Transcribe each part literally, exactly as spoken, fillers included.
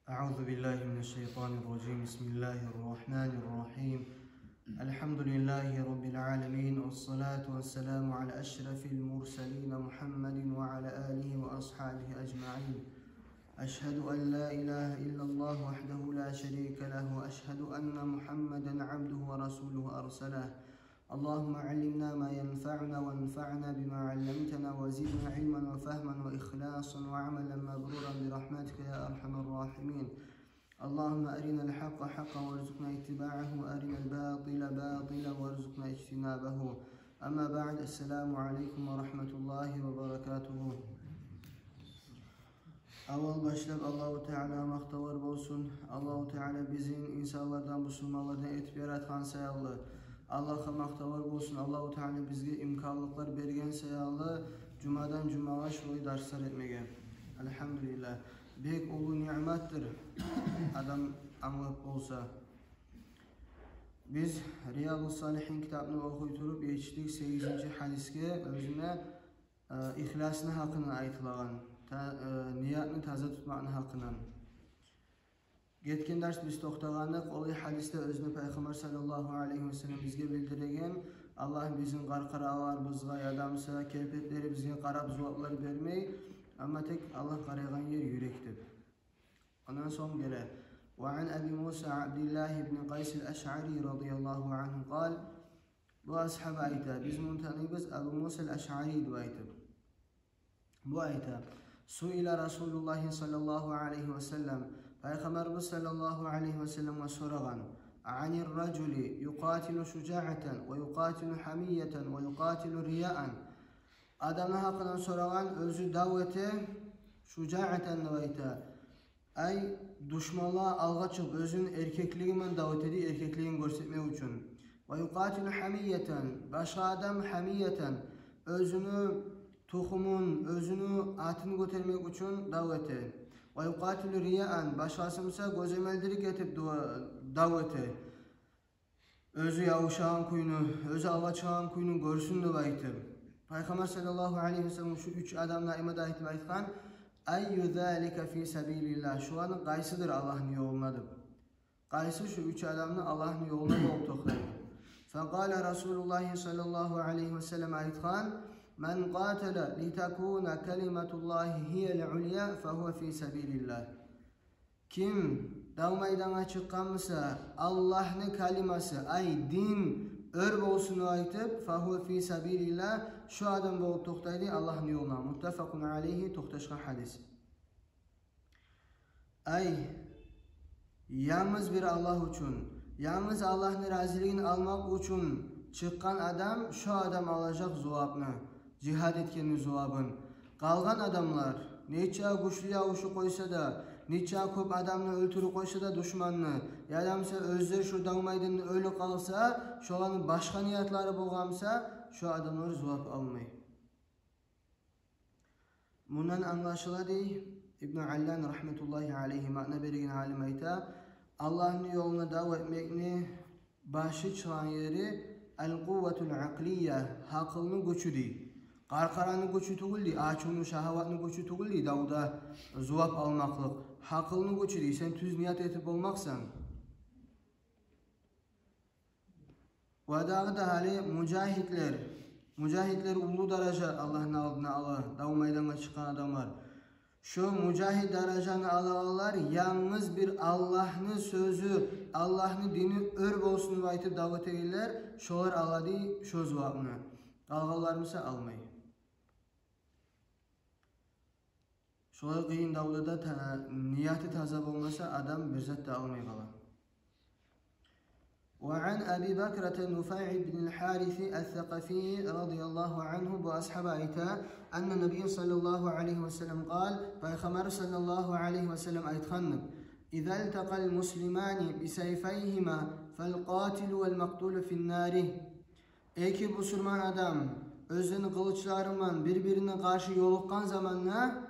أعوذ بالله من الشيطان الرجيم. بسم الله الرحمن الرحيم. الحمد لله رب العالمين، والصلاة والسلام على أشرف المرسلين محمد وعلى آله وأصحابه أجمعين. أشهد أن لا إله إلا الله وحده لا شريك له، وأشهد أن محمدا عبده ورسوله أرسله. اللهم علمنا ما ينفعنا وانفعنا بما علمتنا وزدنا علما وفهما وإخلاصا وعملا مبرورا برحمتك يا أرحم الراحمين. اللهم أرنا الحق حقا وارزقنا اتباعه وأرنا الباطل باطلا وارزقنا اجتنابه. أما بعد، السلام عليكم ورحمة الله وبركاته. Аввал башлап Аллагьу Таалагъа макътавлар болсун. Аллагьу Таала бизин инсанлардан, бусурманлардан этип яратгъан саялы, Аллагьгъа макътавлар болсун. Аллагьу Таала бизге имканлыкълар берген саялы, жумадан жумагъа шулай дарслар этмеге. Альгьамдулиллагь. Бек уллу ниъматдыр, адам англап болса. Биз Риядус-Салигьин китапны охуй туруп етишдик сегизинчи гьадисге, оьзюне э, ихласны гьакъындан айтылагъан, та-, э, ниятны таза тутмакъны гьакъындан. Гетген дарс биз токътагъан эдик, ол гьадисде оьзюне Пайхаммар саллаллагьу алайгьи ва саллам бизге билдиреген, Аллагь бизин къаркъараларыбызгъа, яда буса келпетлерибизге къарап зуваплар бермей, амма тек Аллагь къарайгъан ер юрек деп. Ондан сонг геле: وعن أبي موسى عبد الله بن قيس الأشعري رضي الله عنه قال, бу асгьаба айта, биз муну таныйбыз Абу Муса аль-Ашъари деп айтып. Бу айта: سئل رسول الله صلى الله عليه وسلم, Пайхаммарыбыз саллаллагьу алайгьи ва салламгъа сорагъан, عن الرجل يقاتل شجاعة ويقاتل حمية ويقاتل رياء. Адамны гьакъындан сорагъан, оьзю дав эте, шужаъатан деп айта. Ай, душманлагъа алгъа чыгъып, оьзюню эркеклиги мен дав эте дей, эркеклигин гёрсетмек учун. Ва юкъатилу гьамиятан, башгъа адам гьамиятан, оьзюню тухумун, оьзюню атын гётермек учун дав эте. Ва юкъатилу рияан, башгъасы буса гёземелдирик этип дуа-, дав эте. Оьзю ябушагъан кюйню, оьзю алгъа чыгъагъан кюйню гёрсюн деп айтып. Пайхаммар саллаллагьу алайгьи ва саллам шу уьч адамны аймада айтып айтгъан: «Айю залика фи сабилиллагь?» Шуланы къайсыдыр Аллагьны ёлуна деп. Къайсы шу уьч адамны Аллагьны ёлуна болуп токътай? Факъала Расулуллагьи саллаллагьу алайгьи ва саллам айтгъан: «Ман къатала литакуна калиматуллагьи гьиял уля, фагьува фи сабилиллагь». Ким дав майдангъа чыкъгъан буса, Аллагьны калимасы, ай, дин оьр болсун деп айтып, фагьува фи сабилиллагь, шу адам болуп токътай дей Аллагьны ёлуна. Муттафакъун алайгьи, токъташгъан гьадис. Ай, янгыз бир Аллагь учун, янгыз Аллагьны разилигин алмакъ учун чыкъгъан адам, шу адам алажакъ зувапны, жигьад этгенни зувабын. Къалгъан адамлар, нече гючлю ябушуп къойса да, нече кёп адамны оьлтюрюп къойса да душманны, яда буса оьзлер шу дав майданда оьлюп къалса, шоланы башгъа ниятлары болгъан буса, шу адамлар зувап алмай. Мундан англашыла дей, Ибну Аллан рагьматуллагьи алайгьи маъна берген алим айта, Аллагьны ёлуна дав этмекни башы чыгъагъан ери аль-къувватуль акълия, гьакъылны гючю дей. Къаркъараны гючю тюгюл дей, ачувну, шагьаватны гючю тюгюл дей, давда зувап алмакълыкъ. Гьакъылны гючю дей, сен тюз ният этип болмакъсан. Ва дагъы да гьали мужагьидлер, мужагьидлер уллу даража Аллагьны алдына ала, дав майдангъа чыкъгъан адамлар. Шу мужагьид даражаны алагъанлар янгыз бир Аллагьны сёзю, Аллагьны дини оьр болсун деп айтып дав этегенлер, шолар ала дей шу зувапны. Къалгъанлар буса алмай. Шолай къыйын давда да та-, нияты таза болмаса, адам бир зат да алмай къала. Ва ан Аби Бакрата Нуфай ибн аль-Гьариси ас-Сакъафи радияллагьу ангьу, бу асгьаба айта, анна Набий саллаллагьу алайгьи ва саллам къал, Пайхаммар саллаллагьу алайгьи ва саллам айтгъанны: «Иза ильтакъал муслимани бисайфайгьима, фал къатилу вал макътулу фин нари». Эки бусурман адам оьзлени къылычлары булан бир-бирине къаршы ёлукъгъан заманда,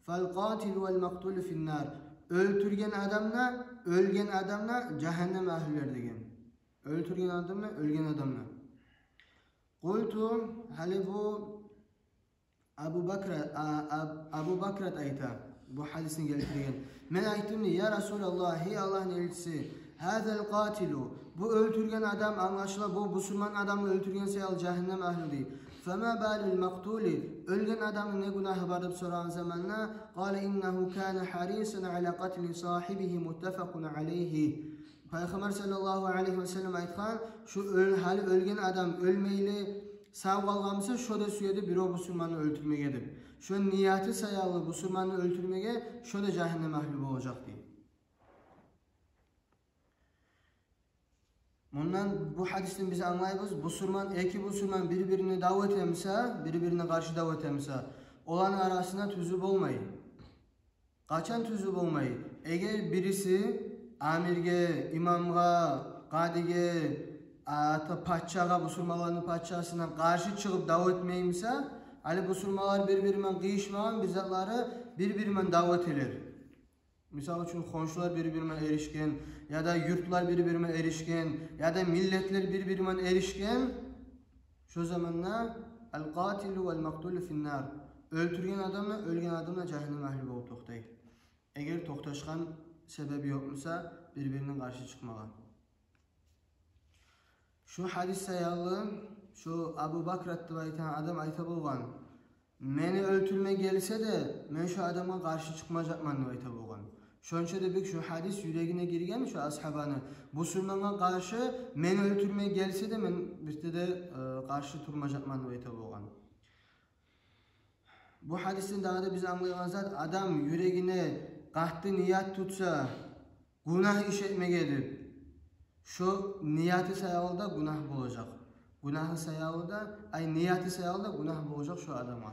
фал къатилу вал макътулу фин нар. Оьлтюрген адам да, оьлген адам да жагьаннам агьлюлер деген. Оьлтюрген адам да, оьлген адам да. Къулту, гьали бу Абу Бакра, а, Аб-, Абу Бакрат айта: Бу гьадисни гелтирген. Мен айтдым дей: «Я Расулаллагь, гьей Аллагьны элчиси, гьазал къатилу, бу оьлтюрген адам, англашыла, бу бусурман адамны оьлтюрген саялы жагьаннам агьлю дей. Фама балул макътули, оьлген адамны не гюнагьы бар?» — деп сорагъан заманда, къала: «Иннагьу кана гьарисан ала къатли сагьибигьи, муттафакъун алайгьи». Пайхаммар саллаллагьу алайгьи ва саллам айтгъан: «Шу оьл-, гьали оьлген адам оьлмейли сав къалгъан буса, шо да сюеди биров бусурманны оьлтюрмеге», — деп. Шо нияты саялы бусурманны оьлтюрмеге, шо да жагьаннам агьлю болажакъ дей. Мундан, бу гьадисден биз англайбыз: бусурман, эки бусурман бир-бирине дав этемиса, бир-бирине къаршы дав этемиса, оланы арасында тюзю болмай. Къачан тюзю болмай? Эгер бириси амирге, имамгъа, къадиге, ата пачагъа, бусурманланы пачасына къаршы чыгъып дав этмеймиса, гьали бусурманлар бир-бири мен къыйышмагъан, бир затлары бир-бири мен дав этелер. Мисал учун, хоншулар бир-бири мен эришген, яда юртлар бир-бири мен эришген, яда миллетлер бир-бири мен эришген, шо заманда ал-къатилу вал-макътулу фин-нар. Оьлтюрген адам да, оьлген адам да жагьаннам агьлю болуп токътай. Эгер токъташгъан себеби ёкъмуса бир-бирине къаршы чыкъмагъа. Шу гьадис саялы шу Абу Бакрат деп айтагъан адам айта болгъан: «Мени оьлтюрме гелсе де, мен шу адамгъа къаршы чыкъмажакъман», — деп айта болгъан. Шонча да бек шу гьадис юрегине гирген шу асгьабаны. «Бусурмангъа къаршы мени оьлтюрме гелсе де, мен бирте де, э, къаршы турмажакъман», — деп айта болгъан. Бу гьадисден дагъы да биз англайгъан зат: адам юрегине къатты ният тутса гюнагь иш этмеге деп, шо нияты саялы да гюнагь болажакъ. Гюнагьы саялы да, ай, нияты саялы да гюнагь болажакъ шо адамгъа,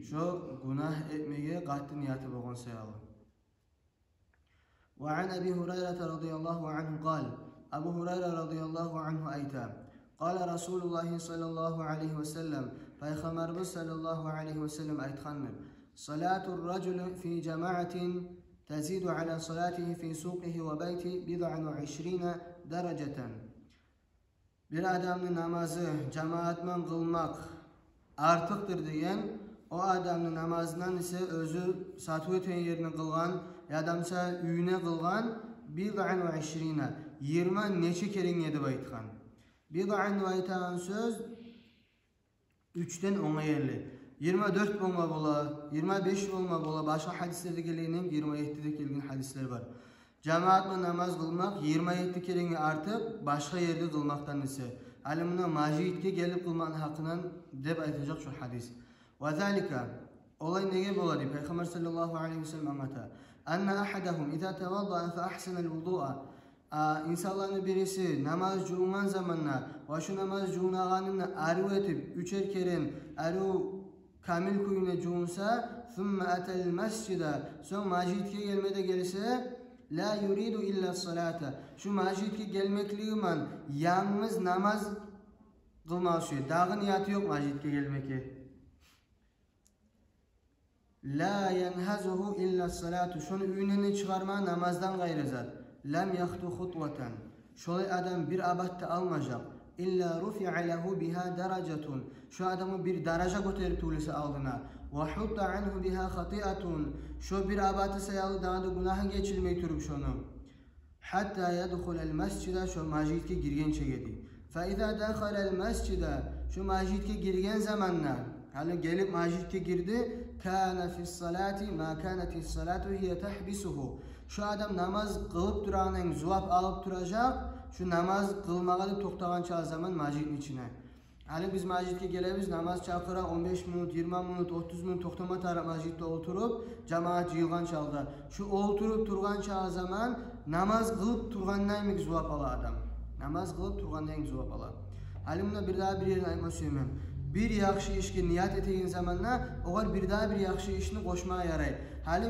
шо гюнагь этмеге къатты нияты болгъан саялы. وعن أبي هريرة رضي الله عنه قال: Абу Гьурайра радияллагьу ангьу айта: قال رسول الله صلى الله عليه وسلم, Пайхаммарыбыз саллаллагьу алайгьи ва саллам айтгъандыр: صلاة الرجل في جماعة تزيد على صلاته في سوقه وبيته بضعا وعشرين درجة. Бир адамны намазы жамаатман къылмакъ артыкъдыр деген о адамны намазындан эсе оьзю сатыв этеген ерине къылгъан, яда буса уьюне къылгъан, бизъан ва ишрина, йигирма нече керенге деп айтгъан. Бизъан деп айтагъан сёз уьчден онга ерли. Йигирма дёрт болма бола, йигирма беш болма бола, башгъа гьадислерде гелгенден йигирма етти де гелген гьадислер бар. Жамаатман намаз къылмакъ йигирма етти керенге артыкъ башгъа ерде къылмакъдан эсе. Гьали муна межитге гелип къылмакъны гьакъындан деп айтажакъ шу гьадис. Ва залика, олай неге бола деп, Пайхаммар саллаллагьу алайгьи ва саллам англата: анна агьадагьум иза таваддаа фа агьсанал вудуа. А, инсанланы бириси намаз жувунгъан заманда ва шу намаз жувунагъанын арив этип, уьчер керен арив камил кюйде жувунса, сумма атал масжида, сонг межитге гелме де гелсе, ла юриду илла салата, шу межитге гелмеклигиман янгыз намаз къылмагъа сюе, дагъы нияты ёкъ межитге гелмекге. Ла янхазугьу илла салату, шону уьюнден де чыгъармай намаздан къайры зат. Лам яхту хутватан, шолай адам бир абат да алмажакъ. Илла руфиа лагьу бигьа даражатун, шо адамгъа бир даража гётерип тюгюл эсе алдына. Ва хутта ангьу бигьа хатиатун, шо бир абаты саялы дагъы да гюнагьы гечилмей туруп шону. Хатта ядхулал масжида, шо межитге гиргенчеге дей. Фа иза дахалал масжида, шо межитге гирген заманда, гьали гелип межитге гирди, кана фис салати ма канатис салату гьия тахбисугьу, шо адам намаз къылып турагъандан зувап алып туражакъ, шо намаз къылмагъа деп токътагъанча заман межитни ичине. Гьали биз межитге гелебиз, намаз чакъыра, он беш минут, йигирма минут, отуз минут токътама тарыкъ межитде олтуруп, жамаат жыйылгъанча алда. Шу олтуруп тургъанча заман намаз къылып тургъандай йимик зувап ала адам. Намаз къылып тургъандай йимик зувап ала. Гьали мунда бир дагъы бир ерин айтма сюемен. Бир яхшы ишге ният этеген заманда огъар бир дагъы бир яхшы ишни къошмагъа ярай. Гьали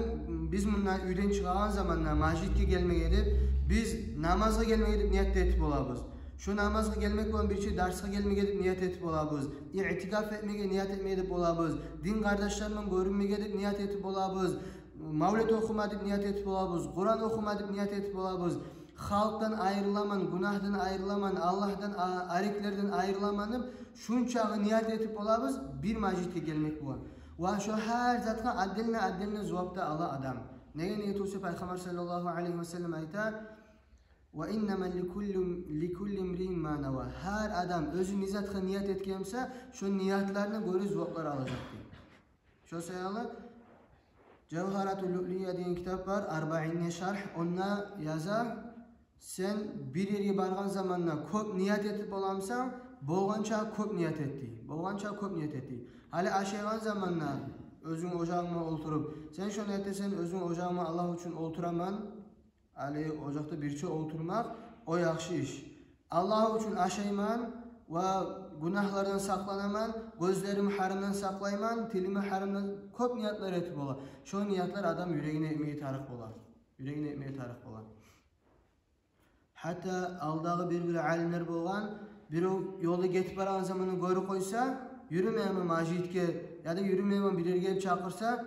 биз мундан уьйден чыгъагъан заманда межитге гелмеге деп, биз намазгъа гелмеге деп ният этип болабыз. Шо намазгъа гелмек булан бирче дарсгъа гелмеге деп ният этип болабыз. Иътикаф этмеге ният этмеге деп болабыз. Дин къардашларыман гёрюнмеге деп ният этип болабыз. Мавлет охума деп ният этип болабыз. Къуран охума деп ният этип болабыз. Халкъдан айрыламан, гюнагьдан айрыламан, Аллагьдан, а-, ареклерден айрыламан деп шунчакъы ният этип болабыз бир межитге гелмек булан. Ва шо гьар затгъа отдельно, отдельно жавап да ала адам. Неге, неге тюгюл буса Пайхаммар саллаллагьу алайгьи ва саллам айта: «Ва иннама ликулли, ликулли имриин ма нава». Гьар адам оьзю не затгъа ният этген буса, шо ниятларына гёре жаваплар алажакъ дей. Шо саялы «Жавгьаратул Луълуъия» деген китап бар, «Арбаинге шаргь», онда яза: сен бир ерге баргъан заманда кёп ният этип боламысан, болгъанча кёп ният эт дей. Болгъанча кёп ният эт дей. Гьали ашайгъан заманда оьзюнг ожагъынгда олтуруп, сен шону этесен: «Оьзюм ожагъымда Аллагь учун олтураман». Гьали ожакъда бирче олтурмакъ, о яхшы иш. «Аллагь учун ашайман ва гюнагьлардан сакъланаман, гёзлерим гьарамдан сакълайман, тилими гьарамдан», кёп ниятлар этип бола. Шо ниятлар адам юрегине этмеге тарыкъ бола. Юрегине этмеге тарыкъ бола. Гьатта алдагъы бир-бир алимлер болгъан, биров ёлда гетип барагъан заманда гёрюп къойса, «Юрюмеймен межитге, яда юрюмеймен бир ерге» деп чакъырса,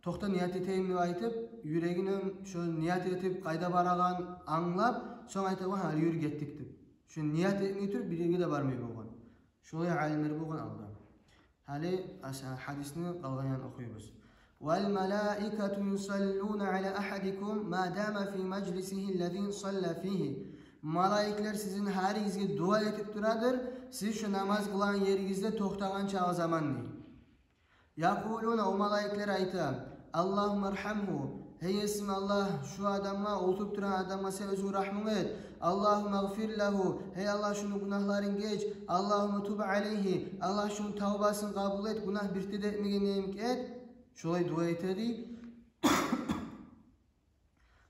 «Токъта, ният этейим» деп айтып, юрегинден шо ният этип, къайда барагъанын англап, сонг айта: «Гьа, гьали юрю, гетдик» деп. Шо ният этмей туруп бир ерге де бармай болгъан. Шолай алимлер болгъан алда. Гьали аса-, гьадисни къалгъан янын охуйбуз. «Вал малаикату юсаллуна ала агьадикум ма дама фи мажлисигьи ллази салла фигьи». Малайиклер сизин гьаригизге дуа этип турадыр, сиз шо намаз къылагъан еригизде токътагъанча заман дей. «Якъулуна», о малайиклер айта: «Аллагьумма ргьамгьу», гьей Есим Аллагь, шу адамгъа, олтуруп турагъан адамгъа сен оьзюнг рагьму эт. «Аллагьумма гъфир лагьу», гьей Аллагь, шуну гюнагьларын геч. «Аллагьумма туб алайгьи», Аллагь, шуну тавбасын къабул эт, гюнагь бирт де этмеген йимик эт. Шолай дуа эте дей.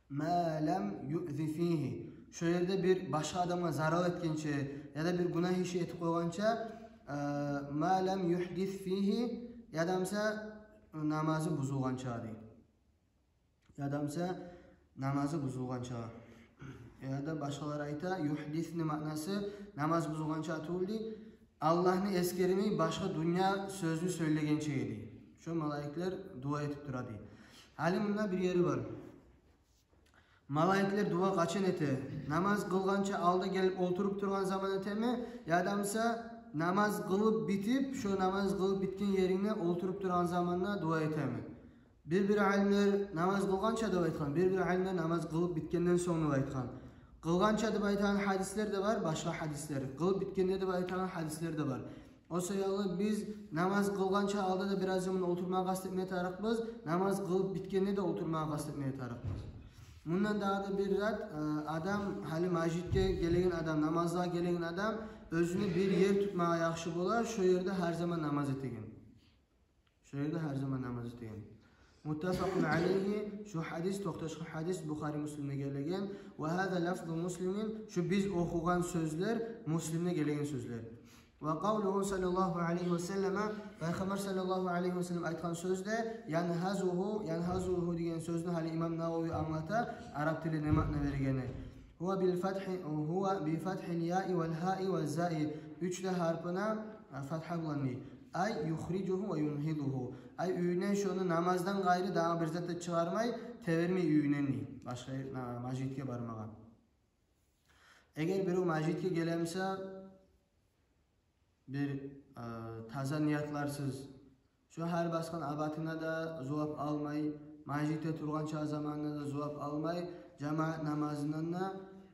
«Ма лам юъзи фигьи». Шо ерде бир башгъа адамгъа зарал этгенче, яда бир гюнагь иши этип къойгъанча, э, «ма лам югьдис фигьи», яда буса намазы бузулгъанча дей. Яда буса намазы бузулгъанча. Яда башгъалар айта, «югьдисни» маънасы намаз бузулгъанча тюгюл дей, Аллагьны эсгермей, башгъа дюнья сёзню сёйлегенче дей. Шо малайиклер дуа этип тура дей. Гьали мунда бир ери бар. Малайиклер дуа къачан эте? Намаз къылгъанча алда гелип олтуруп тургъан заман этеми? Яда буса намаз къылып битип, шо намаз къылып битген ерингде олтуруп тургъан заманда дуа этеми? Бир-бир алимлер намаз къылгъанча деп айтгъан, бир-бир алимлер намаз къылып битгенден сонг деп айтгъан. Къылгъанча деп айтагъан гьадислер де бар, башгъа гьадислер. Къылып битгенде деп айтагъан гьадислер де бар. О саялы биз намаз къылгъанча алда да бираз заман олтурмагъа къаст этме тарыкъбыз, намаз къылып битгенде де олтурмагъа къаст этме тарыкъбыз. Мундан дагъы да бир зат, э, адам, гьали межитге гелеген адам, намазгъа гелеген адам оьзюне бир ер тутмагъа яхшы бола, шо ерде гьар заман намаз этеген. Шо ерде гьар заман намаз этеген. Муттафакъун алайгьи, шу гьадис, токъташгъан гьадис, Бухари, Муслимде гелеген. Ва гьаза лафзу Муслимин, шу биз охугъан сёзлер Муслимде гелеген сёзлер. Ва къавлугьу саллаллагьу алайгьи ва саллама, Пайхаммар саллаллагьу алайгьи ва саллам айтгъан сёз де, «янгьазугьу», «янгьазугьу» деген сёзню гьали имам Навави англата, араб тилде не маъна бергени. «Гьува бил фатхи, гьува би фатхил яи вал гьаи ваз заи». Уьч де гьарпына, а, фатхьа булан дей. «Ай юхрижугьу ва юнгьизугьу». Ай, уьюнден шону намаздан къайры дагъы бир зат да чыгъармай, тебермей уьюнден дей. Башгъа, а, межитге бармагъа. Эгер биров межитге геле буса, бир, э, таза ниятларсыз, шо гьар басгъан абатына да зувап алмай, межитде тургъанча заманына да зувап алмай, жамаат намазындан да,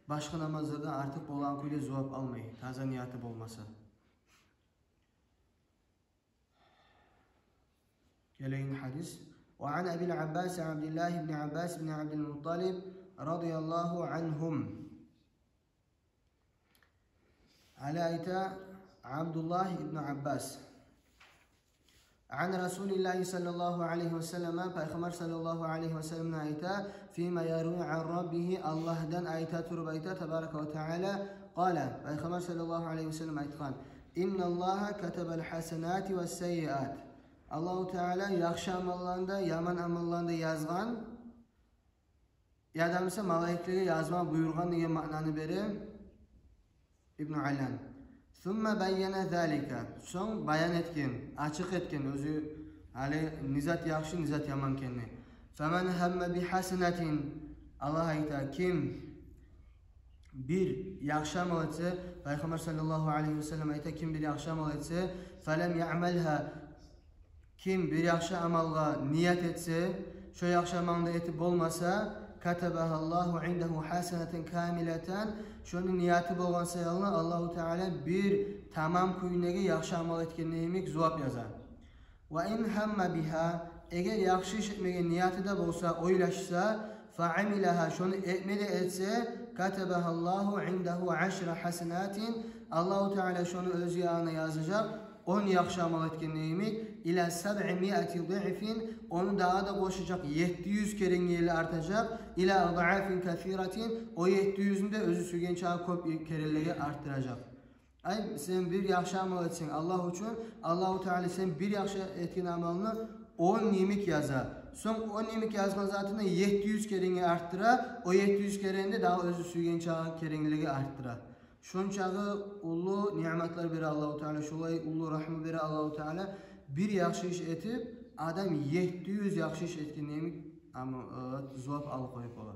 башгъа намазлардан артыкъ болгъан кюйде зувап алмай, таза нияты болмаса. Гелеген гьадис. Ва ан Абил Аббас Абдиллагь ибн Аббас ибн Абдил Мутталиб радияллагьу ангьум. Гьали айта Абдуллагь ибн Аббас. Ан Расулиллагьи саллаллагьу алайгьи ва саллама, Пайхаммар саллаллагьу алайгьи ва салламдан айта, фима яруви ан Раббигьи, Аллагьдан айта туруп айта, табарака ва таала, къала, Пайхаммар саллаллагьу алайгьи ва саллам айтгъан: «Инналлагьа катабал хьасанати вас сайиат». Аллагьу Таала яхшы амалланы да, яман амалланы да язгъан, яда буса малайиклеге язма буюргъан деген маънаны бере Ибну Аллан. Сумма байяна залика. Сонг баян этген, ачыкъ этген оьзю гьали не зат яхшы, не зат яман экенни. Фаман гьамма би хьасанатин. Аллагь айта, ким бир яхшы амал этсе, Пайхаммар саллаллагьу алайгьи ва саллам айта, ким бир яхшы амал этсе, фалам яъмалгьа, Ким бир яхшы амалгъа ният этсе, шо яхшы амалны да этип болмаса, كتبها الله عنده حسنة كاملة, шону нияты болгъан саялы Аллагьу Таала бир тамам кюйдеги яхшы амал этгенни йимик зувап яза. وإن هم بها, эгер яхшы иш этмеге нияты да болса, ойлашса, فعملها, шону этме де этсе, كتبها الله عنده عشر حسنات, Аллагьу Таала шону оьз янына язажакъ он яхшы амал этгенни йимик, إلى سبعمائة ضعف, ону дагъы да къошажакъ, етти юз керенге ерли артажакъ, إلى أضعاف كثيرة, о етти юзню де оьзю сюйген чакъы кёп керенлеге арттыражакъ. Ай, сен бир яхшы амал этсенг Аллагь учун, Аллагьу Таала сен бир яхшы этген амалны он йимик яза. Сонг он йимик язгъан затны етти юз керенге арттыра, о етти юз керенни де дагъы оьзю сюйген чакъы керенлеге арттыра. Шончакъы уллу ниъматлар бере Аллагьу Таала, шолай уллу рагьму бере Аллагьу Таала, бир яхшы иш этип, адам етти юз яхшы иш этгенни йимик, амма, э, зувап алып къоюп бола.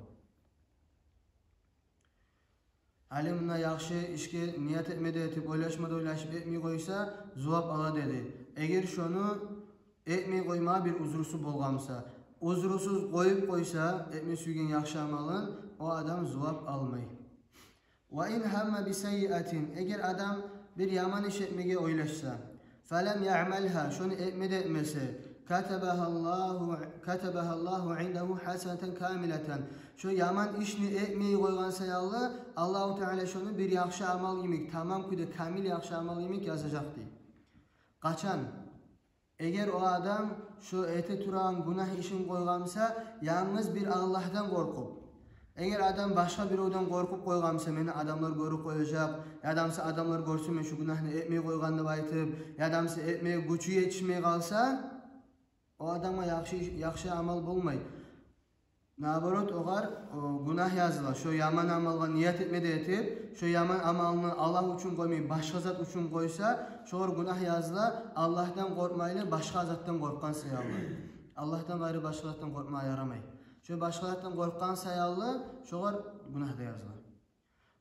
Гьали мунда яхшы ишге ният этме де этип, ойлашма да ойлашып этмей къойса, зувап ала деди. Эгер шону этмей къойма бир узрусу болгъан буса, узрусуз къоюп къойса, этме сюйген яхшы амалын, о адам зувап алмай. وإن هم بسيئة, эгер адам бир яман иш этмеге ойлашса, فلم يعملها, шону этме де этмесе, كتبها الله, كتبها الله عنده حسنة كاملة, шо яман ишни этмей къойгъан саялы Аллагьу Таала шону бир яхшы амал йимик, тамам кюйде камил яхшы амал йимик язажакъ дей. Къачан? Эгер о адам шо эте турагъан гюнагь ишин къойгъан буса, янгыз бир Аллагьдан къоркъуп. Эгер адам башгъа биревден къоркъуп къойгъан буса, мени адамлар гёрюп къояжакъ, яда буса адамлар гёрсюн мен шу гюнагьны этмей къойгъан деп айтып, яда буса этмеге гючю етишмей къалса, о адамгъа яхшы, яхшы амал болмай. Наоборот, огъар, о, гюнагь языла. Шо яман амалгъа ният этме де этип, шо яман амалны Аллагь учун къоймай, башгъа зат учун къойса, шогъар гюнагь языла, Аллагьдан къоркъмайлы, башгъа затдан къоркъгъан саялы. Аллагьдан къайры башгъа затдан къоркъма ярамай. Шо башгъа затдан къоркъгъан саялы, шогъар гюнагь да языла.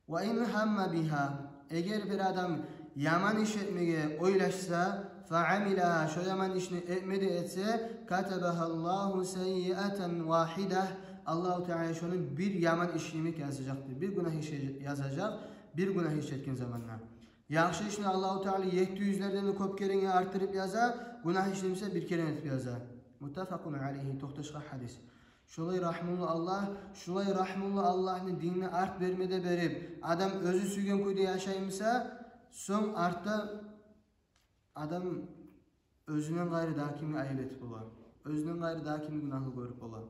وإن هم بها, эгер бир адам яман иш этмеге ойлашса, فعملها, шо яман ишни этме де этсе, كتبها الله سيئة واحدة, Аллагьу Таала шону бир яман иш йимик язажакъ дей. Бир гюнагь иш язажакъ, бир гюнагь иш этген заманда. Яхшы ишни Аллагьу Таала етти юзлерден де кёп керенге арттырып яза, гюнагь ишни буса бир керен этип яза. متفق عليه, токъташгъан гьадис. Шолай рагьмулу Аллагь, шолай рагьмулу Аллагьны динни арт берме де берип, адам оьзю сюйген кюйде яшай буса, сонг артда адам оьзюнден къайры дагъы кимге айып этип бола? Оьзюнден къайры дагъы кимни гюнагьлы гёрюп бола?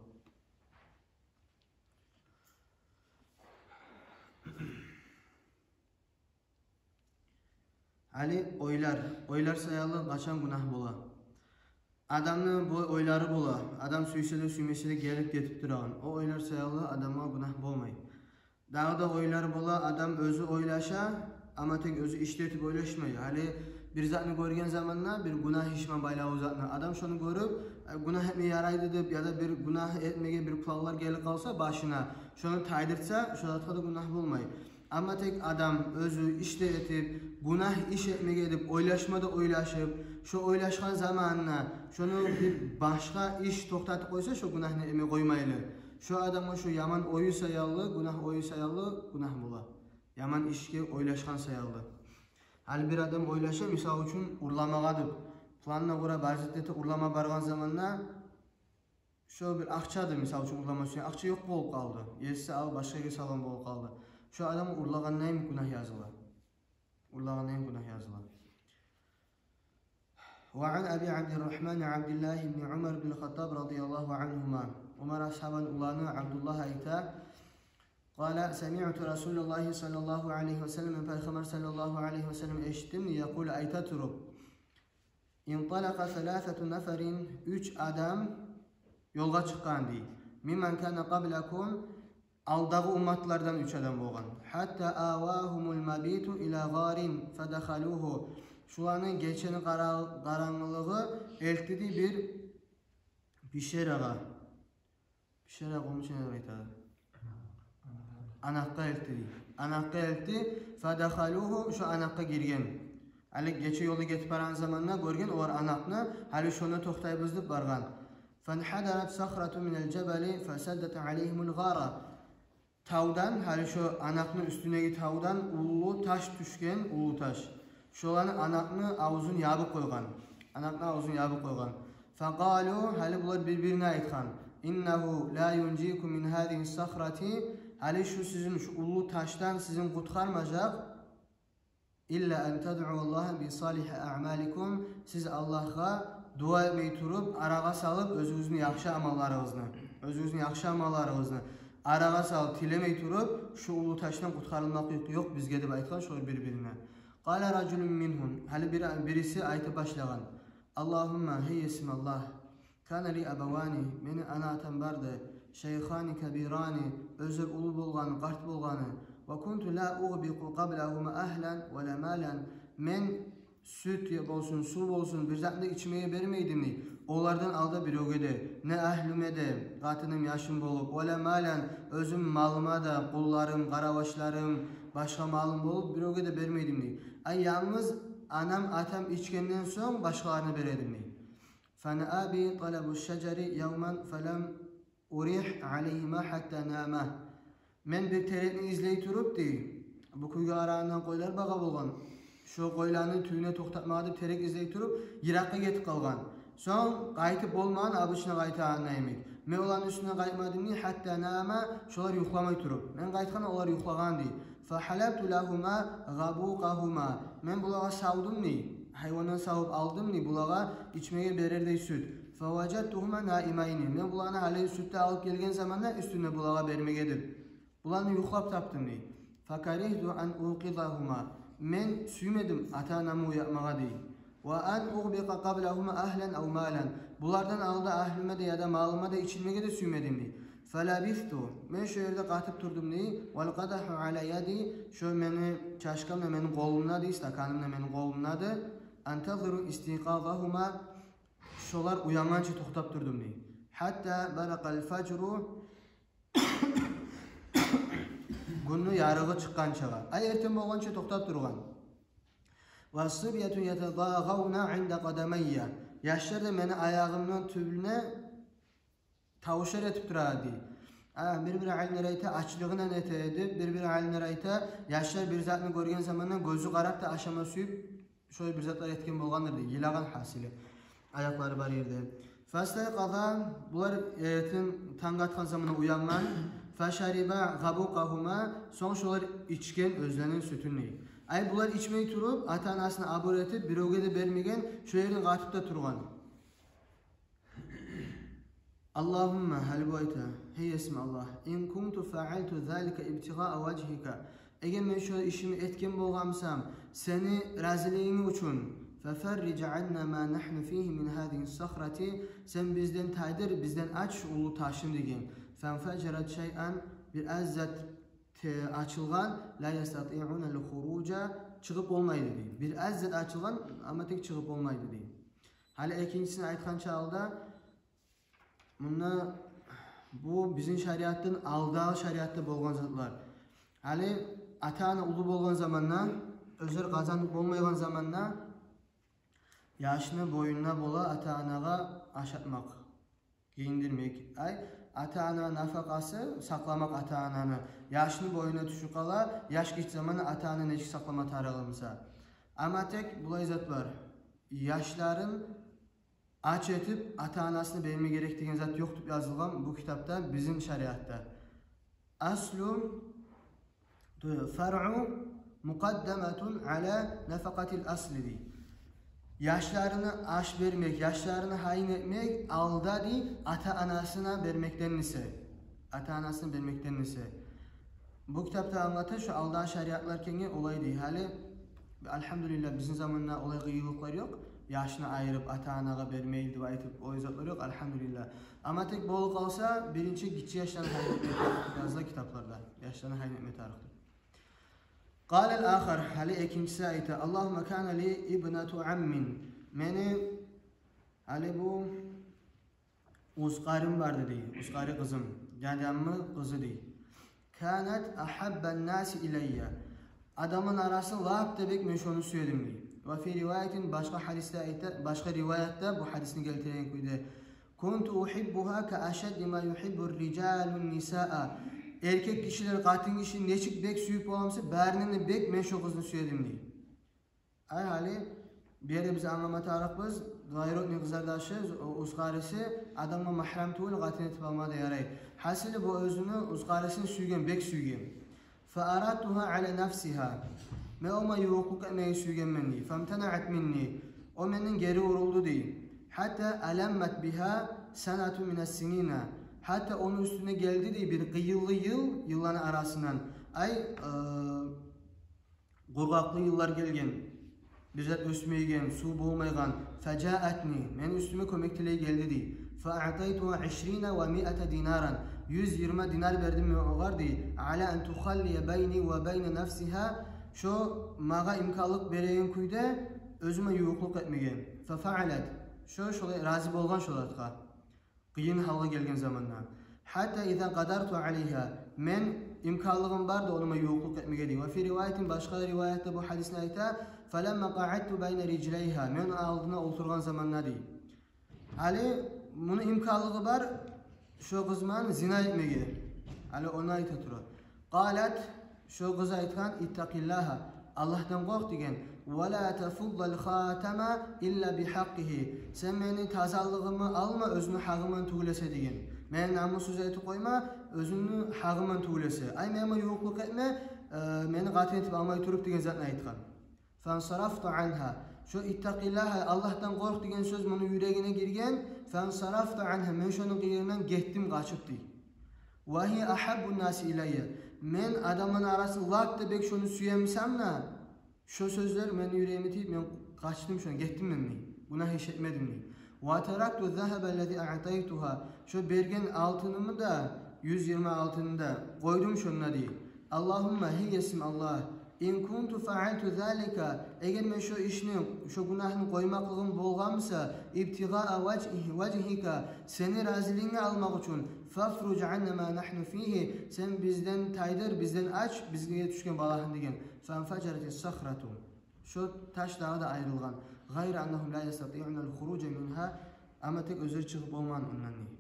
Гьали ойлар, ойлар саялы къачан гюнагь бола? Адамны бу ойлары бола, адам сюйсе де, сюймесе де гелип гетип турагъан. О ойлар саялы адамгъа гюнагь болмай. Дагъы да ойлар бола, адам оьзю ойлаша, амма тек оьзю иш де этип ойлашмай. Гьали бир затны гёрген заманда, бир гюнагь иш ман байлавлу затны, адам шону гёрюп, э, гюнагь этме ярайды деп, яда бир гюнагь этмеге бир планлар гелип къалса башына, шону тайдыртса, шо затгъа да гюнагь болмай. Амма тек адам оьзю иш де этип, гюнагь иш этмеге деп ойлашма да ойлашып, шо ойлашгъан заманына шону бир башгъа иш токътатып къойса, шо гюнагьны этме къоймайлы, шо адамгъа шо яман ою саялы, гюнагь ою саялы гюнагь бола. Яман ишге ойлашгъан саялы. Гьали бир адам ойлаша, мисал учун, урламагъа деп, планына гёре базит эте урлама баргъан заманда, шо бир акъча да, мисал учун, урлама сюйген, акъча ёкъ болуп къалды. Еси алып, башгъа ерге салгъан болуп къалды. Шо адам урлагъандан гюнагь языла. Урлагъандан гюнагь языла. وعن أبي عبد الرحمن عبد الله بن عمر بن الخطاب رضي الله عنهما. Умар асгьабаны уланы Абдуллагь айта: قال: سمعت رسول الله صلى الله عليه وسلم, Пайхаммар саллаллагьу алайгьи васаллам эшитдим, يقول, айта туруп: انطلق ثلاثة نفر, уьч адам ёлгъа чыкъгъан дей. ممن كان قبلكم, алдагъы умматлардан уьч адам болгъан. حتى آواهم المبيت إلى غار فدخلوه. Шуланы гечени къара-, къарангылыгъы элтди дей бир пещерагъа. Пещера къумучу не деп айтады? Анакъгъа элтди дей. Анакъгъа элтди. فدخلوه, шо анакъгъа гирген. Гьали гече ёлда гетип барагъан заманда гёрген олар анакъны, гьали шонда токътайбыз деп баргъан. فانحدرت صخرة من الجبل فسدت عليهم الغارة. Тавдан, гьали шо анакъны уьстюндеги тавдан уллу таш тюшген, уллу таш. Шоланы анакъны авзун ябып къойгъан. Анакъны авзун ябып къойгъан. فقالوا, гьали булар бир-бирине айтгъан: إنه لا ينجيكم من هذه الصخرة, гьали шу сизин, шу уллу ташдан сизин къутгъармажакъ. إلا أن تدعوا الله بصالح أعمالكم, сиз Аллагьгъа дуа этмей туруп, арагъа салып оьзюгюзню яхшы амалларыгъызны, оьзюгюзню яхшы амалларыгъызны арагъа салып, тилемей туруп, шу уллу ташдан къутгъарылмакълыкъ ёкъ бизге деп айтгъан шолар бир-бирине. قال رجل منهم, гьали бир, бириси айтып башлагъан: اللهم, гьей Есим Аллагь, كان لي أبوان, мени ана-атам барды, شيخان كبيران, оьзлер уллу болгъаны, къарт болгъаны, وكنت لا أغبق قبلهما أهلا ولا مالا, мен сют я болсун, сув болсун, бир затны да ичмеге бермей эдим дей олардан алда биревге де, не агьлюме де, къатыным, яшым болуп, ولا مالا, оьзюм малыма да, къулларым, къаравашларым, башгъа малым болуп, биревге де бермей эдим дей. Ай, янгыз анам, атам ичгенден сонг башгъаларына бере эдим дей. فنأى بي طلب الشجر يوما فلم أرح عليهما حتى ناما. Мен бир терекни излей туруп дей, бу кюйге къарагъанда къойлар багъа болгъан. Шо къойланы тюбюне токътатмагъа деп терек излей туруп, йыракъгъа гетип къалгъан. Сонг къайтып болмагъан, обычно къайтагъанда йимик. Мен оланы уьстюне къайтмадым дей, حتى ناما, шолар юхламай туруп. Мен къайтгъанда олар юхлагъан дей. فحلبت لهما غبوقهما. Мен булагъа савдум дей, гьайвандан савуп алдым дей булагъа ичмеге берердей сют. فوجدتهما نائمين. Мен буланы гьали сют де алып гелген заманда уьстюнде булагъа бермеге деп, буланы юхлап тапдым дей. فكرهت أن أوقظهما. Мен сюймедим ата-анамны уятмагъа дей. وأن أغبق قبلهما أهلا أو مالا. Булардан алда агьлюме де яда малыма да ичирмеге де сюймедим дей. فلبثت. Мен шо ерде къатып турдум дей. والقدح على يدي. Шо мени чашкам да мени къолумда дей, стаканым да мени къолумда дей. أنتظر استيقاظهما. Шолар уянгъанча токътап турдум дей. حتى برق الفجر. Гюнню ярыгъы чыкъгъанчагъа. Ай, эртен болгъанча токътап тургъан. والصبية يتضاغون عند قدمي. Яшлар да мени аягъымны тюбюнде тавушлар этип тура эди. А, бир-бир алимлер айта, ачлыгъындан эте эди, бир-бир алимлер айта, яшлар бир затны гёрген заманда гёзю къарап да ашама сююп, шолай бир затлар этген болгъандыр дей, йылагъан гьасили, аякълары бар ерде. فاستيقظا, булар эртен танг атгъан заманда уянгъан. فشربا غبوقهما, сонг шолар ичген оьзлени сютюн дей. Ай, булар ичмей туруп, ата-анасына абур этип, биревге де бермеген, шо ерден къатып да тургъан. اللهم, гьали бу айта, гьей Есим Аллагь, إن كنت فعلت ذلك ابتغاء وجهك, эгер мен шо ишимни этген болгъан бусам сени разилигинг учун, ففرج عنا ما نحن فيه من هذه الصخرة, сен бизден тайдыр, бизден ач шу уллу ташны деген. فانفجرت شيئا, бир аз зат те-, ачылгъан, لا يستطيعون الخروج, чыгъып болмайды дей. Бир аз зат ачылгъан, амма тек чыгъып болмайды дей. Гьали экинчисин айтгъанча алда, мунда бу бизин шариатдан алдагъы шариатда болгъан затлар. Гьали ата-ана уллу болгъан заманда, оьзлер къазанып болмайгъан заманда, яшны боюнда бола ата-анагъа ашатмакъ, гийиндирмек. Ай, ата-ана нафакъасы, сакъламакъ ата-ананы. Яшны боюнда тюшюп къала, яш гиччи заманда ата-ана нечик сакълама тарыгъы буса. Амма тек булай зат бар. Яшларын ач этип, ата-анасына берме герек деген зат ёкъ деп язылгъан бу китапда, бизин шариатда. الأصل, الفرع مقدم على نفقة الأصل дей. Яшларына аш бермек, яшларына гьайын этмек алда дей ата-анасына бермекден эсе. Ата-анасына бермекден эсе. Бу китапда англата, шо алдагъы шариатлар экенге олай дей. Гьали, альгьамдулиллагь, бизин заманда олай къыйынлыкълар ёкъ. Яшны айырып, ата-анагъа бермейли деп айтып, олай затлар ёкъ, альгьамдулиллагь. Амма тек болуп къалса, биринчи гиччи яшланы гьайын этмеге языла китапларда. Яшланы гьайын этме тарыкъ деп. قال الآخر, гьали экинчиси айта: اللهم كان لي ابنة عم. Мени, гьали бу узкъарим барды дей, узкъари къызым, дядямны къызы дей. كانت أحب الناس إلي. Адамланы арасында лап да бек мен шону сюедим дей. Ва фи риваятин, башгъа гьадисде айта, башгъа риваятда бу гьадисни гелтирген кюйде: «Кунту ухиббугьа ка ашадди ма юхиббу ррижалу ннисаа». Эркек гишилер къатын гишини нечик бек сююп боламса, барындан да бек мен шо къызны сюедим, дей. Ай, гьали бу ерде биз англама тарыкъбыз, двоюродный къызардашы, о уьст къариси адамгъа магьрам тюгюл, къатын этип алма да ярай. Гьасили, бу оьзюню уьст къарисин сюйген, бек сюйген. «Фа арадтугьа ала нафсигьа». Мен огъар ювукълукъ этмеге сюйгенмен, дей. «Фамтанаат минни». О менден гери урулду, дей. «Гьатта аламмат бигьа санатун мина ссинина». Гьатта ону уьстюне гелди, дей, бир къыйынлы йыл, йылланы арасындан. Ай, э, къургъакълы йыллар гелген. Бир зат оьсмейген, сув болмайгъан. «Фажаатни», мени уьстюме кёмек тилей гелди, дей. «Фа аътайтугьа ишрина ва миата динаран». Юз йигирма динар бердим мен огъар, дей. «Ала ан тухаллия байни ва байна нафсигьа». Шо магъа имканлыкъ береген кюйде оьзюме ювукълукъ этмеге. «Фа фаалат». Шо шолай рази болгъан шо затгъа. Къыйын гьалгъа гелген заманда. «Гьатта иза къадарту алайгьа». Мен имканлыгъым барды онума ювукълукъ этмеге, дей. Ва фи риваятин, башгъа риваятда бу гьадисни айта: «Фаламма къаадту байна риджлайгьа». Мен алдына олтургъан заманда, дей. Гьали муну имканлыгъы бар шо къызман зина этмеге. Гьали ону айта тура. Къалат, шо къыз айтгъан: «Иттакъиллагьа», Аллагьдан къоркъ деген. «Ва ла тафуддал хатама илла бигьакъкъигьи». Сен мени тазалыгъымны алма оьзюню гьакъыман тюгюл эсе деген. Мени намуссуз этип къойма оьзюню гьакъыман тюгюл эсе. Ай, мени ювукълукъ этме, э, мени къатын этип алмай туруп деген затны айтгъан. «Фансарафту ангьа». Шо «иттакъиллагьа», Аллагьдан къоркъ деген сёз муну юрегине гирген. «Фансарафту ангьа», мен шону къырыйындан гетдим къачып, дей. «Ва гьия агьаббу ннаси илайя». Мен адамланы арасында лап да бек шону сюемисам да, шо сёзлер мени юрегиме тийип, мен къачдым шондан, гетдим мен, дей. Гюнагь иш этмедим, дей. «Ва таракту ззагьаба ллази аътайтугьа». Шо берген алтынымны да, юз йигирма алтынны да къойдум шонда, дей. «Аллагьумма», гьей есим Аллагь, «ин кунту фаалту залика», эгер мен шо ишни, шо гюнагьны къоймакълыгъым болгъан буса, «ибтигъаа важгьи-, важгьика», сени разилигинг алмакъ учун, «фафруж анна ма нагьну фигьи», сен бизден тайдыр, бизден ач бизге тюшген балагьны деген. «Фанфажарати ссахрату». Шо таш дагъы да айрылгъан. «Гъайра аннагьум ла ястатиъуна лхуружа мингьа», амма тек оьзлер чыгъып болмагъан ондан, дей.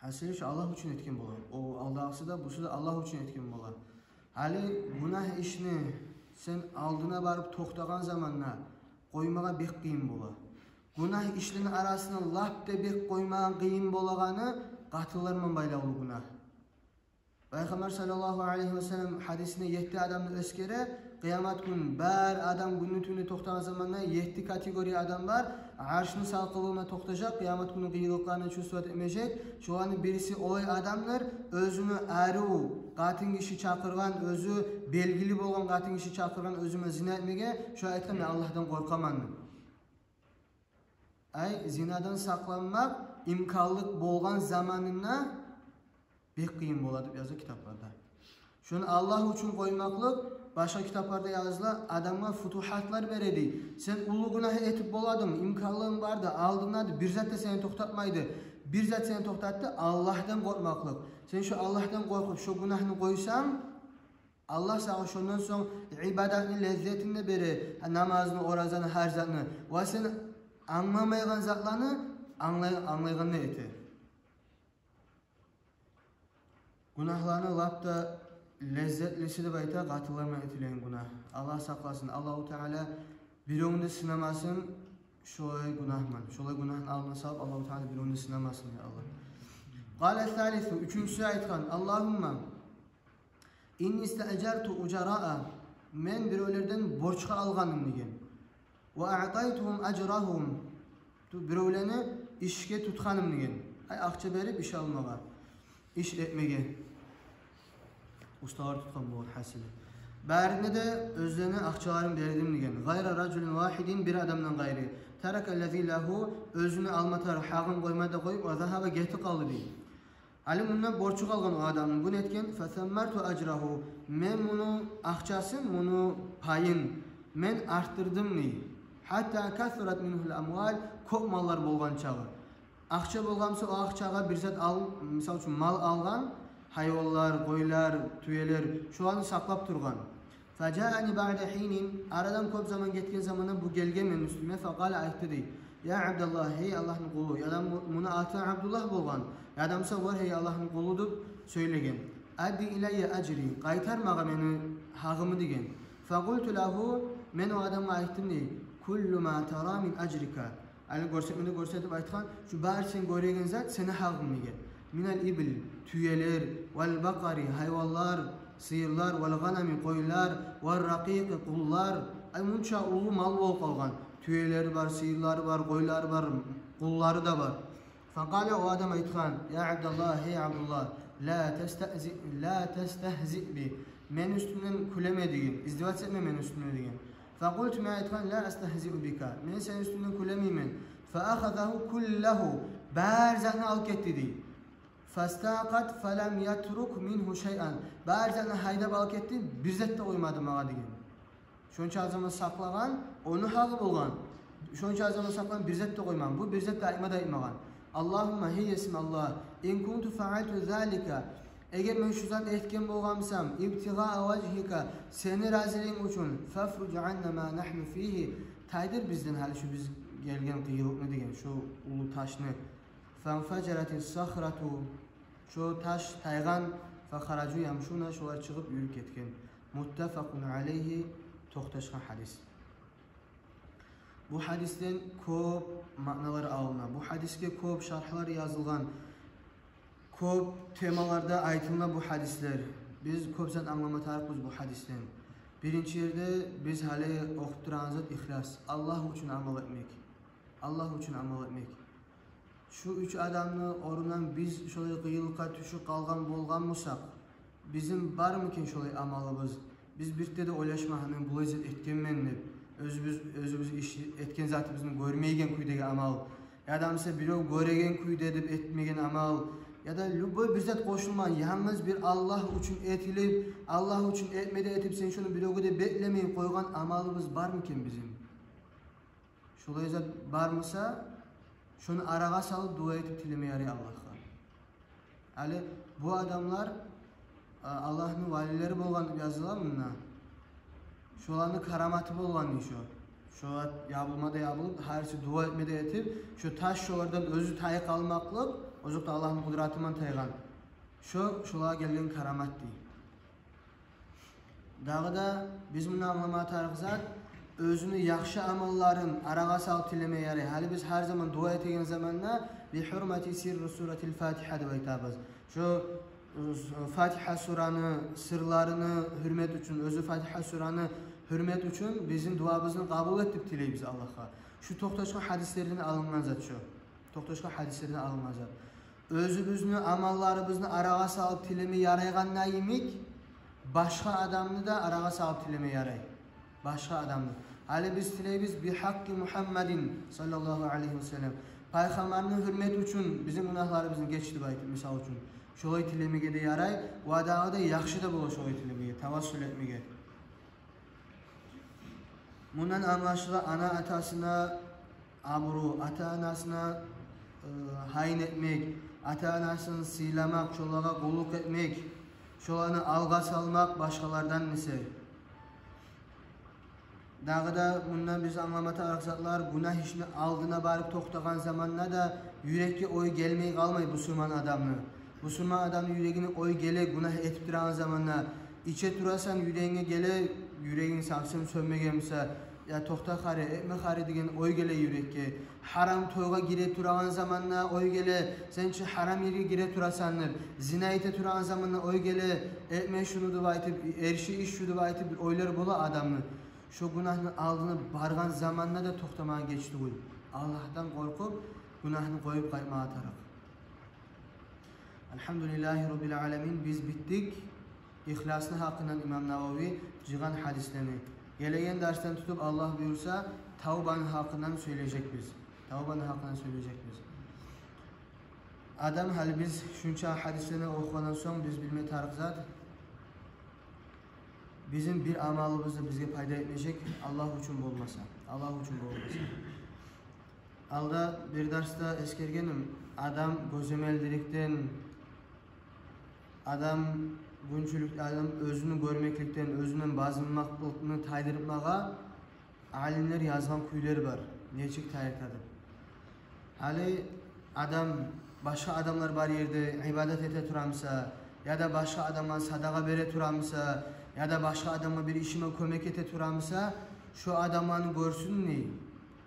Гьасили, шо Аллагь учун этген бола. О алдагъысы да, бусу да Аллагь учун этген бола. Гьали гюнагь ишни сен алдына барып токътагъан заманда къоймагъа бек къыйын бола. Гюнагь ишлени арасында лап да бек къоймагъа къыйын болагъаны къатынлар булан байлавлу гюнагь. Пайхаммар саллаллагьу алайгьи ва саллам гьадисинде етти адамны эсгере, къыямат гюн бар адам гюнню тюню токътагъан заманда етти категория адам бар, аршны салкъынлыгъына токътажакъ, къыямат гюнню къыйынлыкъларына чувствовать этмежек. Шоланы бириси олай адамдыр, оьзюню арив къатын гиши чакъыргъан, оьзю белгили болгъан къатын гиши чакъыргъан оьзюне зина этмеге, шо айтгъан: «Мен Аллагьдан къоркъаман», – деп. Ай, зинадан сакъланмакъ имканлыкъ болгъан заманына бек къыйын бола деп яза китапларда. Шону Аллагь учун къоймакълыкъ, башгъа китапларда языла, адамгъа футугьатлар береди. Сен уллу гюнагь этип боладынг, имканлыгъынг барды, алдынгдады, бир зат да сени токътатмайды. Бир зат сени токътатды, Аллагьдан къоркъмакълыкъ. Сен шо Аллагьдан къоркъуп, шо гюнагьны къойсанг, Аллагь сагъа шондан сонг ибадатны леззетин де бере, намазны, оразаны, гьар затны. Ва сен англамайгъан затланы англай-, англайгъандай эте. Гюнагьланы лап да леззетлиси деп айта къатынлар булан этилеген гюнагь. Аллагь сакъласын. Аллагьу Таала биревню де сынамасын шолай гюнагь булан. Шолай гюнагьны алдына салып, Аллагьу Таала биревню де сынамасын, я Аллагь. Къала ссалису, уьчюнчюсю айтгъан: «Аллагьумма инни стаъжарту уджараа», мен биревлерден борчгъа алгъанман деген. «Ва аътайтугьум аджрагьум», ту-, биревлени ишге тутгъанман деген. Ай, акъча берип иш алмагъа, иш этмеге. Усталар тутгъан болгъан гьасили. Барына да оьзлени акъчаларын бердим деген. «Гъайра раджулин вагьидин», бир адамдан къайры. «Тарака ллази лагьу», оьзюню алма тарыкъ гьакъын къоймай да къоюп, «ва загьаба», гетип къалды дей. Гьали мунда борчу къалгъан о адамны, бу нетген? «Фасаммарту аджрагьу», мен муну акъчасын, муну пайын мен артдырдым дей. «Гьатта касурат мингьул амвал», кёп маллар болгъан чагъы. Акъча болгъан буса, о акъчагъа бир зат ал, мисал учун, мал алгъан, гьайванлар, къойлар, тюелер, шоланы сакълап тургъан. فجاءني بعد حين, арадан кёп заман гетген заманда бу гелген мени уьстюме, فقال, айтды дей: يا عبد الله, гьей Аллагьны къулу, яда му-, муну аты Абдуллагь болгъан, яда буса вар, гьей Аллагьны къулу деп сёйлеген. أد إلي أجري, къайтар магъа мени гьагъымны деген. فقلت له, мен о адамгъа айтдым дей: كل ما ترى من أجرك, гьали гёрсетмеде гёрсетип айтгъан, шу бары сен гёреген зат сени гьагъынг деген. من الإبل, тюелер, والبقر, гьайванлар, сыйырлар, والغنم, къойлар, والرقيق, къуллар. Ай, мунча уллу мал болуп къалгъан. Тюелери бар, сыйырлары бар, къойлары бар, къуллары да бар. فقال, о адам айтгъан: يا عبد الله, гьей Абдуллагь, لا تستهزئ, لا تستهزئ بي, мени уьстюмден кюлеме деген, издеваться этме мени уьстюмден деген. فقلت, мен айтгъан: لا أستهزئ بك, мен сени уьстюнгден кюлемеймен. فأخذه كله, бары затны алып гетди дей. فاستاقت فلم يترك منه شيئا, бары затны гьайдап алып гетди, бир зат да къоймады магъа деген. Шонча заман сакълагъан, ону гьагъы болгъан. Шонча заман сакълагъан, бир зат да къоймагъан. Бу бир зат да айтма да айтмагъан. اللهم, гьей Есим Аллагь, إن كنت فعلت ذلك, эгер мен шу затны этген болгъан бусам, ابتغاء وجهك, сени разилигинг учун, فافرج عنا ما نحن فيه, тайдыр бизден гьали шу биз гелген къыйынлыкъны деген, шу уллу ташны. فانفجرت الصخرة, шо таш тайгъан. فخرجوا يمشون, шолар чыгъып юрюп гетген. متفق عليه, токъташгъан гьадис. Бу гьадисден кёп маъналар алына. Бу гьадисге кёп шархлар язылгъан. Кёп темаларда айтылына бу гьадислер. Биз кёп зат англама тарыкъбыз бу гьадисден. Биринчи ерде биз гьали охуп турагъан зат ихлас. Аллагь учун амал этмек. Аллагь учун амал этмек. Шу уьч адамны орнундан биз шолай къыйынлыкъгъа тюшюп къалгъан болгъан бусакъ, бизин бармы экен шолай амалыбыз? Биз бир де ойлашмай, гьа, мен булай зат этгенмен деп, оьзюбюз, оьзюбюз иш этген затыбызны гёрмейген кюйдеги амал, яда буса бирев гёреген кюйде деп этмеген амал, яда любой бир зат къошулмай, янгыз бир Аллагь учун этилип, Аллагь учун этме де этип, сен шуну биревге де беклемей къойгъан амалыбыз бармы экен бизин? Шолай зат бар буса, шону арагъа салып, дуа этип тилеме ярай Аллагьгъа. Гьали бу адамлар, а, Аллагьны валилери болгъан деп языла мунда. Шоланы караматы болгъан дей шо. Шолар ябулма да ябулуп, гьариси дуа этме де этип, шо таш шолардан оьзю тайып къалмакълыкъ, озокъда, Аллагьны къудратыман тайгъан. Шо шолагъа гелген карамат дей. Дагъы да биз мунда англама тарыкъ зат, оьзюню яхшы амалларын арагъа салып тилеме ярай. Гьали биз гьар заман дуа этеген заманда بحرمة سر سورة الفاتحة деп айтабыз. Шо, э, Фатигьа сураны сырларыны гьюрмет учун, оьзю Фатигьа сураны гьюрмет учун бизин дуабызны къабул эт деп тилейбиз Аллагьгъа. Шу токъташгъан гьадислерден алынгъан зат шо. Токъташгъан гьадислерден алынгъан зат. Оьзюбюзню амалларыбызны арагъа салып тилеме ярайгъанда йимик, башгъа адамны да арагъа салып тилеме ярай. Башгъа адамны. Гьали биз тилейбиз بحق محمد صلى الله عليه وسلم. Пайхаммарны гьюрмет учун бизин гюнагьларыбызны геч деп айтып, мисал учун. Шолай тилемеге де ярай, ва дагъы да яхшы да бола шолай тилемеге, тавассул этмеге. Мундан англашыла ана-атасына абуру, ата-анасына, э, гьайын этмек, ата-анасын сыйламакъ, шолагъа къуллукъ этмек, шоланы алгъа салмакъ башгъалардан эсе. Дагъы да мундан биз англама тарыкъ затлар, гюнагь ишни алдына барып токътагъан заманда да юрекге ой гелмей къалмай бусурман адамны. Бусурман адамны юрегине ой геле, гюнагь этип турагъан заманда, иче турасан, юрегинге геле, юрегинг совсем сёнмеген буса, я токъта хари, этме хари деген ой геле юрекге. Гьарам тойгъа гире турагъан заманда ой геле, сен чи гьарам ерге гире турасан деп. Зина эте турагъан заманда ой геле, этме шуну деп айтып, эрши иш шу деп айтып, бир ойлар бола адамны. Шо гюнагьны алдына баргъан заманда да токътамагъа геч тюгюл. Аллагьдан къоркъуп, гюнагьны къоюп къайтмагъа тарыкъ. الحمد لله رب العالمين, биз битдик. Ихласны гьакъындан имам Навави жыйгъан гьадислени. Гелеген дарсдан тутуп, Аллагь буюрса, тавбаны гьакъындан сёйлежекбиз. Тавбаны гьакъындан сёйлежекбиз. Адам, гьали биз шунча гьадислени охугъандан сонг, биз билме тарыкъ зат, бизин бир амалыбыз да бизге пайда этмежек, Аллагь учун болмаса. Аллагь учун болмаса. Алда бир дарсда эсгергеним, адам гёземелдиликден, адам Гюнчюлюк адам оьзюн гёрмекликден, оьзюнден базынмакълыкъны тайдырмагъа алимлер язгъан кюйлер бар. Нечик тайдыртады? Гьали адам башгъа адамлар бар ерде ибадат эте турамыса, яда башгъа адамгъа садагъа бере турамыса, яда башгъа адамгъа бир ишиме кёмек эте турамыса, шо адамланы гёрсюн дей,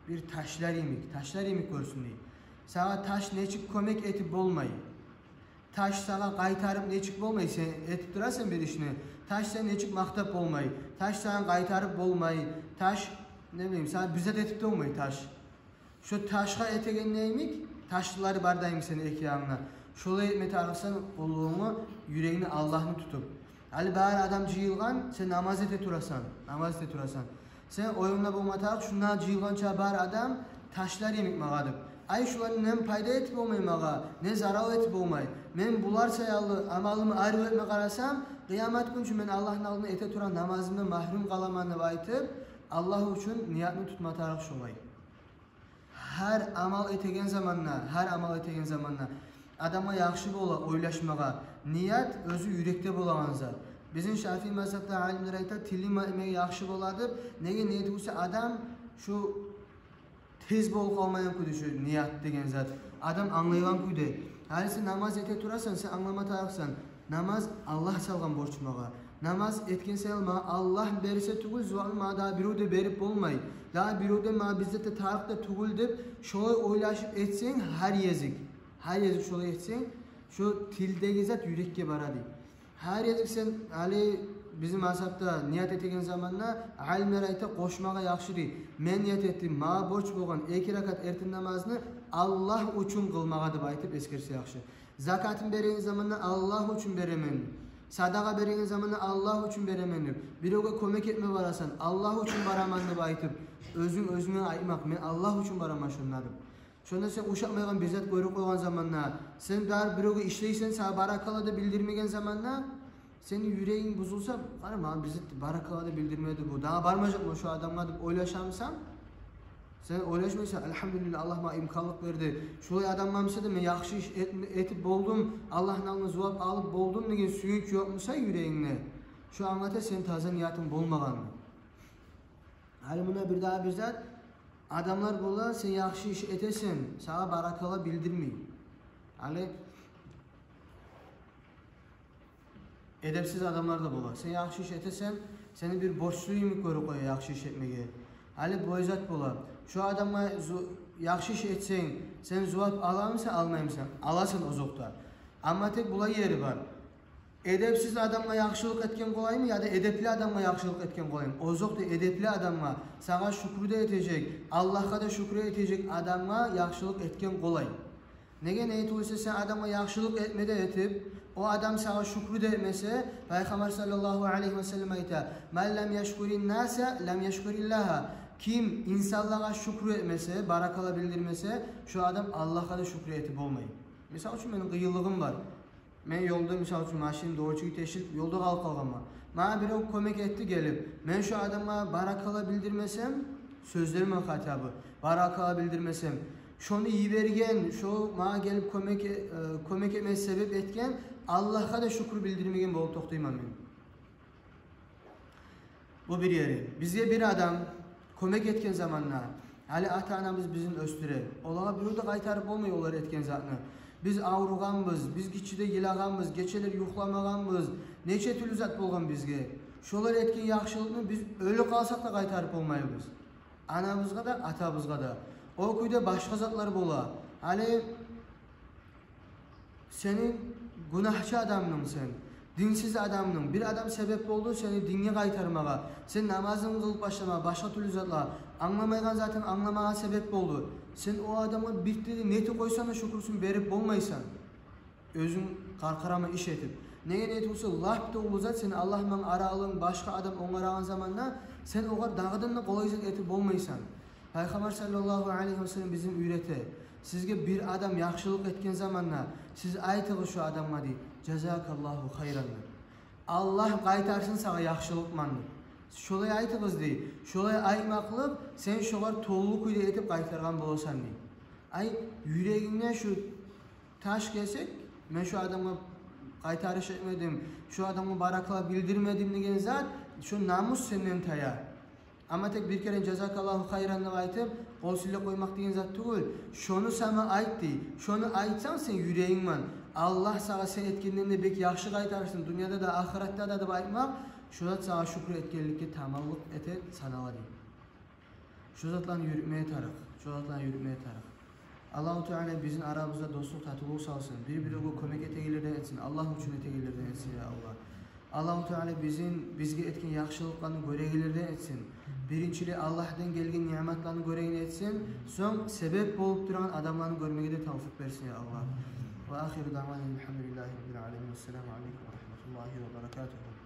бир ташлар йимик, ташлар йимик гёрсюн дей. Сагъа таш нечик кёмек этип болмай, таш сагъа къайтарып нечик болмай, сен этип турасан бир ишни, таш сен нечик макътап болмай, таш сагъа къайтарып болмай, таш, не билейим, сагъа бир зат этип де болмай таш. Шо ташгъа этеген йимик, ташлар бар дайым сени эки янынгда. Шолай этме тарыкъсан къуллугъунгну, юрегингни Аллагьны тутуп. Гьали бары адам жыйылгъан, сен намаз эте турасан, намаз эте турасан. Сен оюнгда болма тарыкъ, шунда жыйылгъанча бары адам ташлар йимик магъа деп. Ай, шулар не пайда этип болмай магъа, не зарал этип болмай. Мен булар саялы амалымны арив этме къарасам, къыямат гюн учун мен Аллагьны алдында эте турагъан намазымдан магьрюм къаламан деп айтып, Аллагь учун ниятны тутма тарыкъ шолай. Гьар амал этеген заманда, гьар амал этеген заманда адамгъа яхшы бола ойлашмагъа. Ният оьзю юрекде болагъан зат. Бизин Шафии мазгьабда алимлер айта, тилинг булан этмеге яхшы бола деп. Неге, неге десе, адам шу тез болуп къалмайгъан кюйде шу ният деген зат. Адам англайгъан кюйде. Гьали сен намаз эте турасан, сен англама тарыкъсан. Намаз Аллагь салгъан борч магъа. Намаз этген саялы магъа Аллагь берсе тюгюл, зувабын магъа дагъы бирев де берип болмай. Дагъы биревден магъа бир зат да тарыкъ да тюгюл деп, шолай ойлашып этсенг гьар гезик, гьар гезик шолай этсенг, шо тилдеги зат юрекге бара дей. Гьар гезик сен, гьали бизин мазгьабда ният этеген заманда алимлер айта, къошмагъа яхшы дей. Мен ният этдим магъа борч болгъан эки ракат эртен намазны Аллагь учун къылмагъа деп айтып эсгерсе яхшы. Закатын береген заманда Аллагь учун беремен. Садагъа береген заманда Аллагь учун беремен деп. Биревге кёмек этме барасан, Аллагь учун бараман деп айтып, оьзюнг оьзюнге айтмакъ, мен Аллагь учун бараман шонда деп. Шонда сен ушатмайгъан бир зат гёрюп къойгъан заманда, сен бары биревге ишлейсен, сагъа баракалла да билдирмеген заманда, сени юрегинг бузулса, къара, магъа бир зат баракалла да билдирмеди бу, дагъы бармажакъман шо адамгъа деп ойлашамысан? Сен ойлашмайсан, альгьамдулиллагь, Аллагь магъа имканлыкъ берди. Шолай адамгъа буса да мен яхшы иш эт-, этип болдум, Аллагьны алдында зувап алып болдум деген сююнч ёкъ буса юрегингде, шо англата сени таза ниятынг болмагъанны. Гьали муна бир дагъы бир зат, адамлар бола, сен яхшы иш этесен, сагъа баракалла билдирмей. Гьали эдепсиз адамлар да бола. Сен яхшы иш этесен, сени бир борчлу йимик гёрюп къоя яхшы иш этмеге. Гьали бу зат бола. Шо адамгъа зу-, яхшы иш этсенг, сен зувап аламысан, алмаймысан? Аласан озокъда. Амма тек булай ери бар. Эдепсиз адамгъа яхшылыкъ этген къолаймы, яда эдепли адамгъа яхшылыкъ этген къолаймы? Озокъда, эдепли адамгъа, сагъа шюкюр де этежек, Аллагьгъа да шюкюр этежек адамгъа яхшылыкъ этген къолай. Неге, неге тюгюл эсе, сен адамгъа яхшылыкъ этме де этип, о адам сагъа шюкюр де этмесе, Пайхаммар саллаллагьу алайгьи ва саллам айта: «Ман лам яшкурин наса, лам яшкуриллагьа». Ким инсанлагъа шюкюр этмесе, баракалла билдирмесе, шо адам Аллагьгъа да шюкюр этип болмай. Мисал учун, мени къыйынлыгъым бар. Мен ёлда, мисал учун, машиним довольчик тешилип, ёлда къалып къалгъанман. Магъа бирев кёмек этди гелип. Мен шо адамгъа баракалла билдирмесем, сёзлер булан хотя бы баракалла билдирмесем, шону йиберген, шо магъа гелип кёмек, э, кёмек этме себеп этген Аллагьгъа да шюкюр билдирмеген болуп токътайман мен. Бу бир ери. Бизге бир адам кёмек этген заманда, гьали ата-анабыз бизин оьсдюре. Олагъа бирев де къайтарып болмай олар этген затны. Биз авругъанбыз, биз гиччиде йылагъанбыз, гечелер юхламагъанбыз. Нече тюрлю зат болгъан бизге. Шолар этген яхшылыкъны биз оьлюп къалсакъ да къайтарып болмайбыз. Анабызгъа да, атабызгъа да. О кюйде башгъа затлар бола. Гьали сени гюнагьчы адамынг сен, динсиз адамынг, бир адам себеп болду сени динге къайтармагъа, сен намазынгны къылып башламагъа, башгъа тюрлю затла, англамайгъан затынг англамагъа себеп болду. Сен о адамгъа бир тюрлю нети къойсанг да шюкюрсюн берип болмайсан. Оьзюнг къаркъарама иш этип. Неге, неге тюгюл эсе, лап да уллу зат сени Аллагь булан аралыгъынг, башгъа адам онгарагъан заманда сен огъар дагъыдан да къолай зат этип болмайсан. Пайхаммар саллаллагьу алайгьи ва саллам бизин уьйрете. Сизге бир адам яхшылыкъ этген заманда, сиз айтыгъыз шо адамгъа, дей, «Жазакаллагьу хайран», деп. «Аллагь къайтарсын сагъа яхшылыкъ булан», деп. Шолай айтыгъыз, дей. Шолай айтмакълыкъ, сен шогъар толу кюйде этип къайтаргъан боласан, дей. Ай, юрегингде шу таш гесек, мен шу адамгъа къайтарыш этмедим, шо адамгъа баракалла билдирмедим деген зат, шо намус сенден тая. Амма тек бир керен «жазакаллагьу хайран» деп айтып, къол силлеп къоймакъ деген зат тюгюл. Шону сама айт дей. Шону айтсанг сен юрегинг булан, Аллагь сагъа сен этгенден де бек яхшы къайтарсын, дюньяда да, ахыратда да деп айтмакъ, шо зат сагъа шюкюр этгенликге таманлыкъ эте санала дей. Шо затланы юрютмеге тарыкъ, шо затланы юрютмеге тарыкъ. Аллагьу Таала бизин арабызда дослукъ, татывлукъ салсын, бир-биревге кёмек этегенлерден этсин, Аллагь учун этегенлерден этсин, я Аллагь. Аллагьу Таала бизин, бизге этген яхшылыкъланы гёрегенлерден этсин. Биринчилей Аллагьдан гелген ниъматланы гёреген этсин, сонг себеп болуп турагъан адамланы гёрмеге де тавфикъ берсин, я Аллагь. Ва ахиру даъвана алхамдулиллагьи раббил аламин. Вассаламу алейкум ва рахматуллагьи ва баракатугьу.